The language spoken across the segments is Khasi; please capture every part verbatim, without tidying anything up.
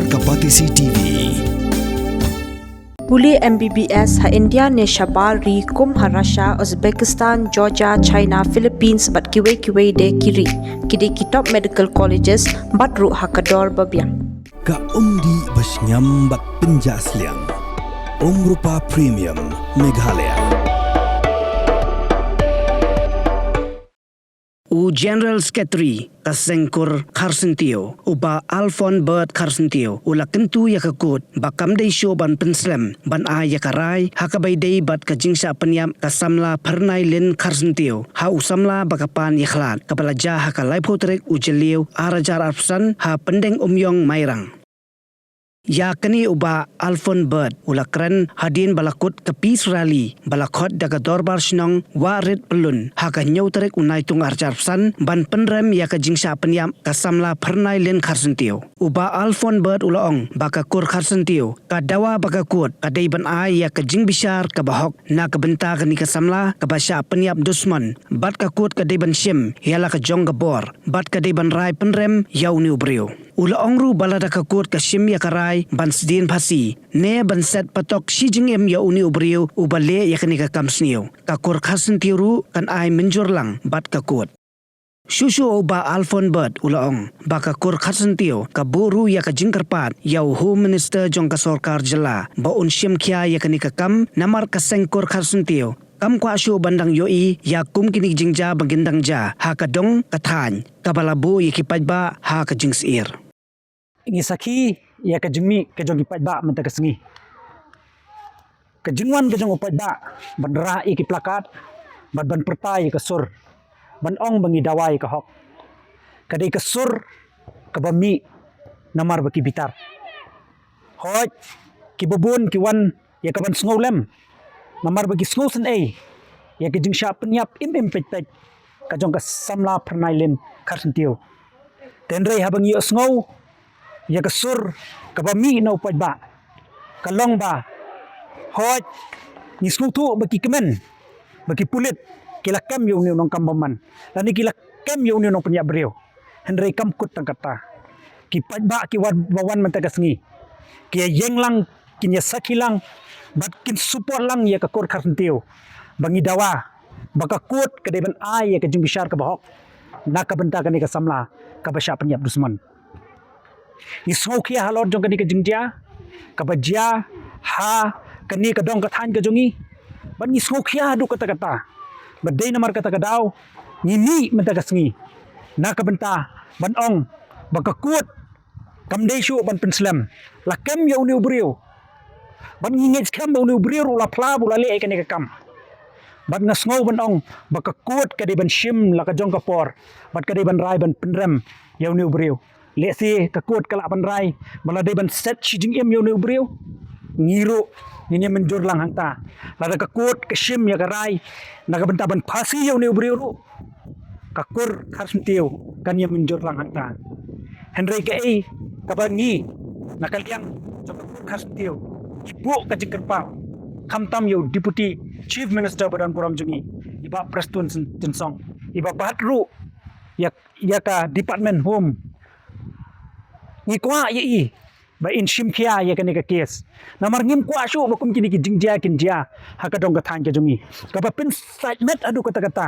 Kapatisi T V. Pule M B B S ha India ne shabar ri kum ha Russia, Uzbekistan, Georgia, China, Philippines bad kiwei kiwei de ki ri. Ki dei ki top medical colleges bad ruh ha ka dor ba biang. Ka umdih ba shngiam bad pynjah sliang. Umrupa Premium Meghalaya. U General Secretary ka Seng Kur Kharsyntiew, u Bah Alfon Bird Kharsyntiew, u la kyntu ïa ka kut ba kam dei shuh ban pynslem ban ai ïa ka rai ha kaba ïadei bad ka jingshah pynïap ka samla Phyrnai Lin Kharsyntiew ha u samla ba ka pan ïakhlad, kaba la jia ha ka laiphew tarik u Jylliew ar hajar arphew san ha Pyndengumiong, Mairang. Ïa kane u Bah Alfon Bird u la kren hadien ba la kut ka peace rally ba la khot da ka Dorbar Shnong Wahrit Pyllun ha ka hynñiew tarik u Naitung ar hajar arphew san ban pynrem ïa ka jingshah pynïap ka samla Phyrnai Lin Kharsyntiew. U Bah Alfon Bird u la ong ba ka kur Kharsyntiew ka dawa ba ka kut ka dei ban ai ïa ka jingbishar kaba hok na ka bynta kane ka samla kaba shah pynïap dusmon, bad ka kut ka dei ban shim ïa la ka jong ka bor bad ka dei ban rai pynrem ïa une u briew. U la ong ruh ba lada ka kut ka shim ïa ka rai ban sdien phasi ne ban set patok shi jingim ïa une u briew uba leh ïa kane ka kam sniew, ka kur Kharsyntiew ruh kan ai mynjur lang bad ka kut. Shuh shuh u Bah Alfon Bird u la ong ba ka kur Kharsyntiew ka buh ruh ïa ka jingkyrpad ïa u Home Minister jong ka sorkar jylla ba un shim khia ïa kane ka kam, namar ka Seng Kur Kharsyntiew kam kwah shuh ban dang ïohi ïa kum kine ki jingjia ba kin dang jia ha ka dong ka thaiñ kaba la buh ïa ki paidbah ha ka jingsyier. Ngi sakhi ïa ka jingmih ka jong ki paidbah mynta ka sngi. Ka jingwan ka jong u paidbah ban rah ïa ki plakat bad ban pyrta ïa ka sur ban ong ba ngi dawa ïa ka hok, ka dei ka sur kaba mih namar ba ki bitar. Hooid, kiba bun ki wan ïa ka ban sngewlem namar ba ki sngewsynei ïa ka jingshah pynïap im im peit peit ka jong ka samla Phyrnai Lin Kharsyntiew. Te hynrei haba ngi ïohsngew ïa ka sur kaba mih na u paidbah, ka long ba, hooid, ngi sngewthuh ba ki kmen ba ki pulit ki la kem ïa une u nongkam bymman lane ki la kem ïa une u nongpynïap briew. Hynrei kam kut tang katta. Ki paidbah ki wan, ba wan mynta ka sngi, ki ïa ïeng lang, kin ïa sakhi lang bad kin support lang ïa ka kur Kharsyntiew ba ngi dawa ba ka kut ka dei ban ai ïa ka jingbishar kaba hok na ka bynta kane ka samla kaba shah pynïap dusmon. Ngi sngewkhia halor jong kane ka jingjia kaba jia ha kane ka dong ka thaiñ ka jong ngi, bad ngi sngewkhia haduh katta katta. Bad dei namar kata ka daw ngi mih mynta ka sngi na ka bynta ban ong ba ka kut kam dei shuh ban pynslem, la kem ïa une u briew. Bad ngi ngeit skhem ba une u briew ruh u la phla ba u la leh ïa kane ka kam. Bad nga sngew ban ong ba ka kut ka dei ban shim la ka jong ka por bad ka dei ban rai ban pynrem ïa une u briew. Lehse ka kut ka lah ban rai ba la dei ban set shi jingim ïa une u briew, ngi ruh ngin ïa mynjur lang hangta. Lada ka kut ka shim ïa ka rai na ka bynta ban phasi ïa une u briew ruh, ka kur Kharsyntiew kan ïa mynjur lang hangta. Hynrei kaei kaba ngi na ka liang jong ka kur Kharsyntiew ngi buh ka jingkyrpad khamtam ïa u Deputy Chief Minister ba don burom jong ngi, i Bah Prestone Tynsong, iba bat ruh ïa, ïa ka Department Home. Ngi kwah ïa i ba in shim khia ïa kane ka kes. Namar ngim kwah shuh ba kum kine ki jingjia kin jia ha ka dong ka thaiñ ka jong ngi, kaba pynsait met haduh katta katta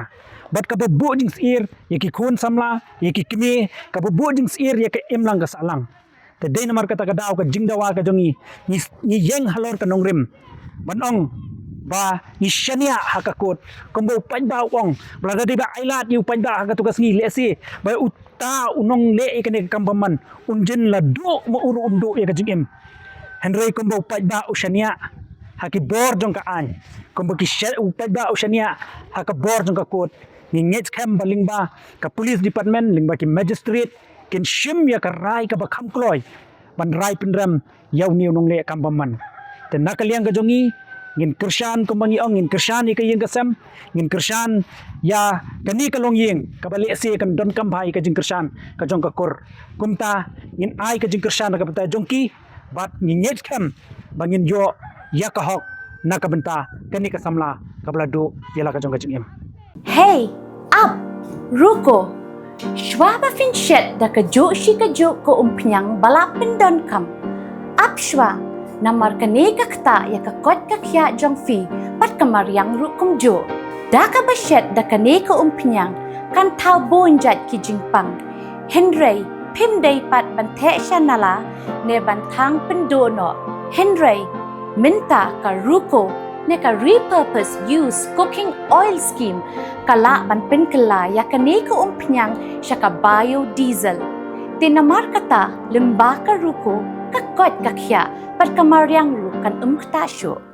bad kaba buh jingsyier ïa ki khun samla, ïa ki kmie, kaba buh jingsyier ïa ka imlang ka sahlang. Te dei namar kata ka daw ka jingdawa ka jong ngi, ngi, ngi ïeng halor ka nongrim ban ong ba ngi shaniah ha ka kut. Kumba u paidbah u ong ba lada dei ba ai lad ïa u paidbah ha katu ka sngi, lehse ba u ta u nongleh ïa kane ka kam bymman un jin la duh ma u ruh um duh ïa ka jingim. Hynrei kumba u paidbah u shaniah ha ki bor jong ka aiñ, kumba ki sha-, u paidbah u shaniah ha ka bor jong ka kut, ngi ngeit skhem ba lyngba ka police department, lyngba ki magistrate, kin shim ïa ka rai kaba kham kloi ban rai pynrem ïa une u nongleh kam bymman. Te na ka liang ka jong ngi, ngin kyrshan kumba ngi ong, ngin kyrshan ïa ka ïing ka sem, ngin kyrshan ïa kane ka longïing kaba lehse kan donkam bha ïa ka jingkyrshan ka jong ka kur. Kumta ngin ai ka jingkyrshan na ka bynta jong ki bad ngi ngeit skhem ba ngin ïoh ïa ka hok na ka bynta kane ka samla kaba la duh ïa la ka jong ka jingim. Hey, आप, रुको। Shuwa ba phin shet da kajuh shi kajuh ka umphniang ba la pyndonkam, ap shuwa, namar kane ka ktah ïa ka koit ka khiah jong phi bad ka mariang ruh kumjuh. Da kaba shet da kane ka umphniang kan thaw bun jait ki jingpang. Hynrei phim dei pat ban theh sha nala ne ban thang pynduh noh. Hynrei mynta ka RUCO ne ka Repurpose Used Cooking Oil Scheme ka lah ban pynkylla ïa kane ka umphniang sha ka biodiesel. Te namar kata, lyngba ka RUCO, ka koit ka khiah bad ka mariang ruh kan ym ktah shuh.